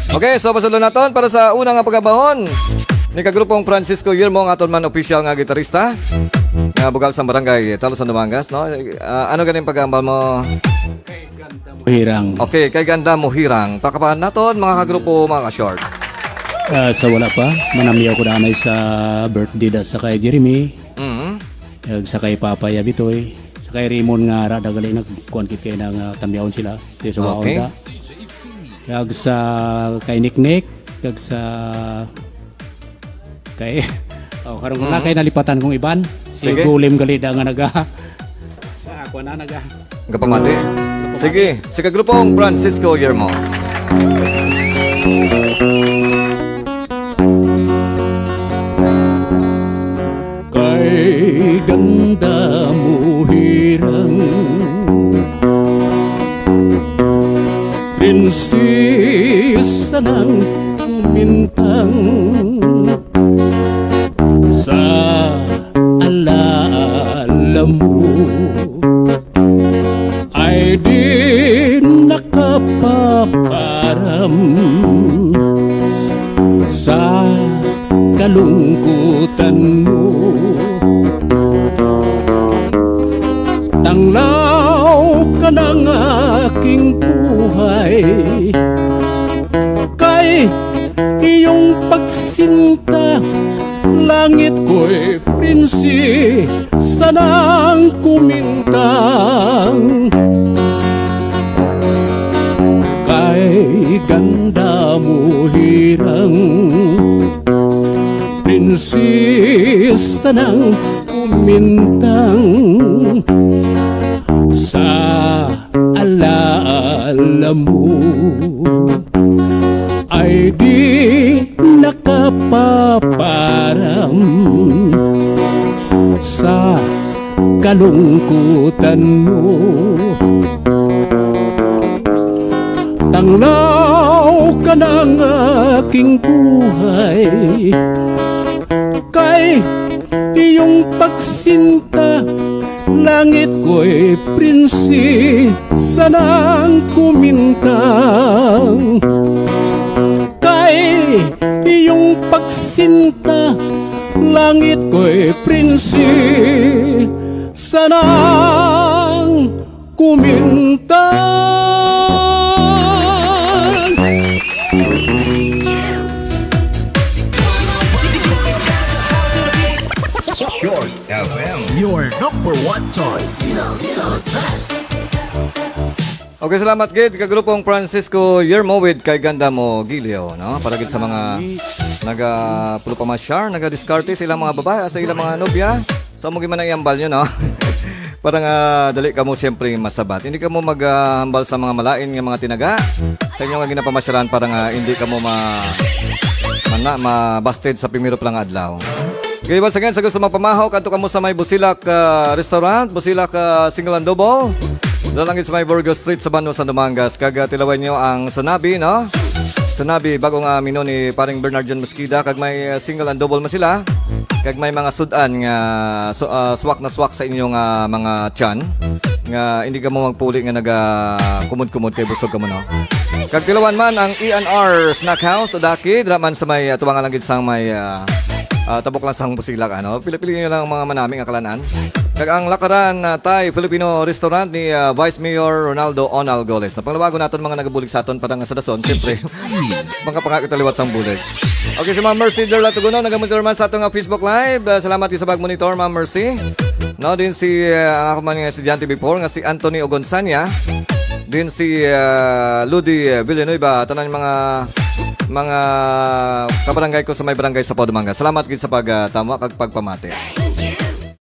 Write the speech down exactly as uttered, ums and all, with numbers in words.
Okay, so pasudlo naton para sa una nga pagabahon ni kagrupong Francisco Yermo, ang aton man official nga gitarista nga bugal sa barangay Talo, San Dumangas, no? Ah, ano ganing pagambal mo? Hirang. Okay, kay ganda mo hirang. Pakapahan naton, mga kagrupo, mga ka-short. Ah, sa wala pa, manamiyaw ko na anay sa birthday da sa kay Jeremy, Mhm. kag sa kay Papa Yabitoy, sa kay Raymond nga ara dagali nagkuan kit kay na nga tamyawon sila. Di sa Okay. Waonda. Kag sa kay Niknik, kag sa kay oh, karon ko na kay nalipatan kong iban. Si Sige. Gulim gali da nga naga. Ah, kuan na naga. Gapamati. Sige, si kagrupong Francisco Yermo. Kay ganda mo hirang, prinsesa ng kumintang sa alaala mo. Ay di nakapaparam sa kalungkutan mo. Tanglaw ka ng aking buhay, kay iyong pagsinta, langit ko'y prinsesa nang kumintang. Kay ganda mo hirang, prinsesa nang kumintang sa alaala mo. Ay di nakapaparam sa kalungkutan mo. Tanglaw ka ng aking buhay, kay iyong pagsinta, langit ko'y prinsesa nang kumintang. Kay iyong pagsinta, langit ko'y prinsesa nang kumintang. Short F M, your number one choice. Okay, salamat gid ka grupong Francisco Yermo with Kay Ganda Mo Gilio, no? Para gid sa mga naga pulupamasyar, naga diskarte sa ilang mga babae, sa ilang mga nobya. So, mo man ang iambal nyo, no? Para nga dali kamo siyempre masabat. Hindi kamo maghambal sa mga malain nga mga tinaga sa inyo nga ginapamasyaran para nga hindi kamo ma mana mabasted sa primero pa lang nga adlaw. Okay, once again, sa gusto magpamahaw, kadto kamo sa may Busilak ah, Restaurant, Busilak ah, Single and Double. Dala lang sa may Burgos Street sa Banwa, San Dumangas. Kag ah, tilawan nyo ang Sanabi, no? Sanabi, bago nga menu ni paring Bernard John Mosqueda. Kag may ah, single and double man sila. Kag may mga sudan nga su- ah, swak na swak sa inyong ah, mga tiyan. Nga hindi kamo magpuli nga naga kumod-kumod kay busog kamo, no? Kag tilawan man ang E and R Snack House, Odaki, dira man sa may uh, tuwangan lang gid sang may ah, ah, tabok lang sang Busilak, ano? Pili-pili nyo lang ang mga manami nga kalanan. Kag ang Lakaran ah, Thai Filipino Restaurant ni ah, Vice Mayor Ronaldo Onal Goles. Napanglawagon naton mga nagabulig sa aton para nga sa dason, siyempre. Mga pangakita liwat sang bulig. Okay, si Ma'am Mercy Derla Tuguno, nagamonitor man sa aton nga Facebook Live. Ah, salamat sa pag-monitor, Ma'am Mercy. No, din si ah, ang ako man nga estudyante before nga si Anthony Ogonzania. Din si ah, Ludi ah, Villanueva, tanan mga mga kabarangay ko sa may barangay sa Paudumanga. Salamat gid sa pagtama kag pagpamati.